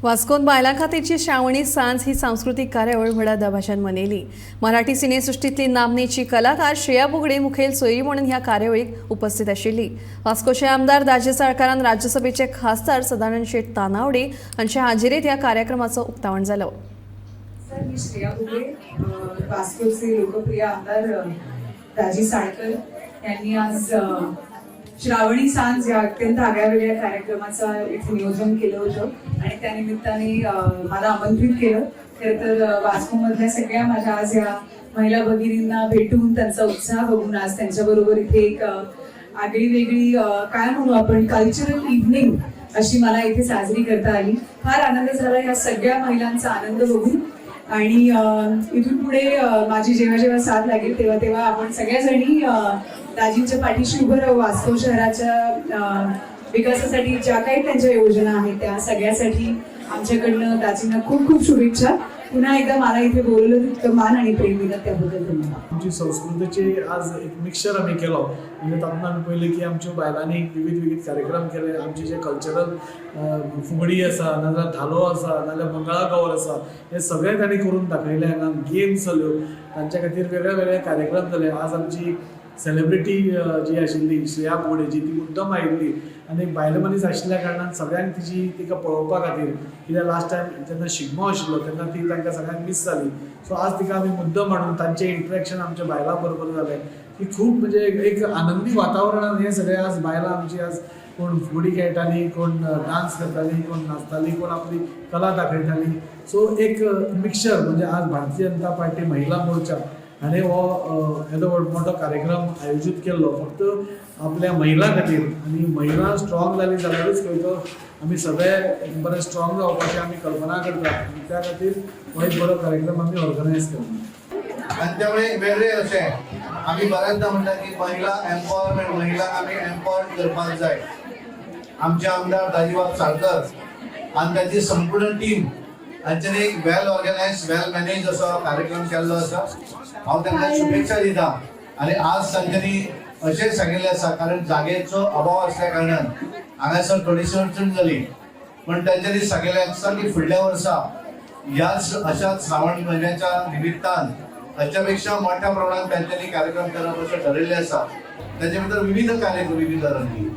वास्कोन बायलां खातीरची श्रावणी सांज ही सांस्कृतीक कार्यावळ व्हडा दबाज्यान मनयली. मराठी सिनेसृश्टींतली नामनेची कलाकार श्रेया बुगडे मुखेल सोयरी म्हणून ह्या कार्यावळीक उपस्थित आशिल्ली. वास्कोचे आमदार दाजी साळकारान राज्यसभेचे खासदार सदानंद शेट तानावडे हांच्या हाजेरीत ह्या कार्यक्रमाचो उक्तावण जालो. सर, मी श्रेया बुगडे. वास्कोचे लोकप्रिय आमदार दाजी साळकर यांनी आज श्रावणी सांज या अत्यंत आगळ्या वेगळ्या कार्यक्रमाचं इथे नियोजन केलं होतं आणि त्या निमित्ताने मला आमंत्रित केलं. खरं तर वास्कोमधल्या सगळ्या माझ्या आज या महिला भगिनींना भेटून, त्यांचा उत्साह बघून, आज त्यांच्याबरोबर इथे एक आगळी वेगळी, काय म्हणू आपण, कल्चरल इव्हनिंग अशी मला इथे साजरी करता आली. फार आनंद झाला या सगळ्या महिलांचा आनंद बघून आणि इथून पुढे माझी जेव्हा जेव्हा साथ लागेल तेव्हा तेव्हा आपण सगळ्याजणी दाजींच्या पाठीशी उभं राहू. वास्को शहराच्या विकासासाठी ज्या काही त्यांच्या योजना आहेत, त्या सगळ्यासाठी आमच्याकडनं दाजींना खूप खूप शुभेच्छा. पुन्हा एकदा मला इथे बोलवलं, तितकं मान आणि प्रेम दिलं त्याबद्दल धन्यवाद. आमची संस्कृतीची आज एक मिक्सचर आमी केलो. म्हणजे तातूंत आमी पळयलें की आमच्यो बायलांनी विविध विविध कार्यक्रम केले. आमचे जे कल्चरल फुगडी आसा, नाजाल्यार धालो आसा, नाजाल्यार मंगळागौर आसा, हे सगळें तांणी करून दाखयलें. हांगा गेम्स जाल्यो, तांच्या खातीर वेगळे वेगळे कार्यक्रम जाले. आज आमची सेलिब्रिटी जी आशिल्ली श्रेया बोडे जी, ती मुद्दम आयिल्ली आनी एक बायल मनीस आशिल्ल्या कारणान सगळ्यांक तिची तिका पळोवपा खातीर, कित्याक लास्ट टायम जेन्ना शिगमो आशिल्लो तेन्ना ती तांकां सगळ्यांक मीस जाली. सो आज तिका आमी मुद्दम हाडून तांचें इंट्रॅक्शन आमच्या बायलां बरोबर जालें की खूब म्हणजे एक आनंदी वातावरणान हें सगळें आज बायलां आमची आज कोण फुगडी खेळटाली, कोण डान्स करताली, कोण नाचताली, कोण आपली कला दाखयताली. सो एक मिक्सचर म्हणजे आज भारतीय जनता पार्टी महिला मोर्चा हाणें हो येदो मोठो कार्यक्रम आयोजीत केल्लो फक्त आपल्या महिला खातीर. आनी महिला स्ट्रॉंग जाली जाल्यारूच खंय तो आमी सगळे बरे स्ट्रॉंग जावपाची आमी कल्पना करतात आनी त्या खातीर हो एक बरो कार्यक्रम आमी ऑर्गनायज केलो. आणि त्यामुळे वेगळे अशें आमी बऱ्याचदा म्हणटा की महिला एम्पॉवरमेंट, महिलांक आमी एम्पॉवर्ड करपाक जाय. आमचे आमदार दाजीबाब साळकर आणि त्याची संपूर्ण टीम हांच्यानी एक वेल ऑर्गनायज, वेल मॅनेज असो कार्यक्रम केल्लो आसा. हांव तांकां शुभेच्छा दिता आणि आज तांच्यांनी अशें सांगिल्लें आसा, कारण जागेचो अभाव आसल्या कारणान हांगासर थोडीशी अडचण जाली, पण तांच्यांनी सांगिल्लें आसा की फुडल्या वर्सा ह्याच अशाच श्रावण म्हयन्याच्या निमित्तान हाच्या पेक्षा मोठ्या प्रमाणात त्यांच्यानी कार्यक्रम करप अशें ठरयल्लें आसा. ताचे भितर विविध कार्यक्रम, विविध रंगी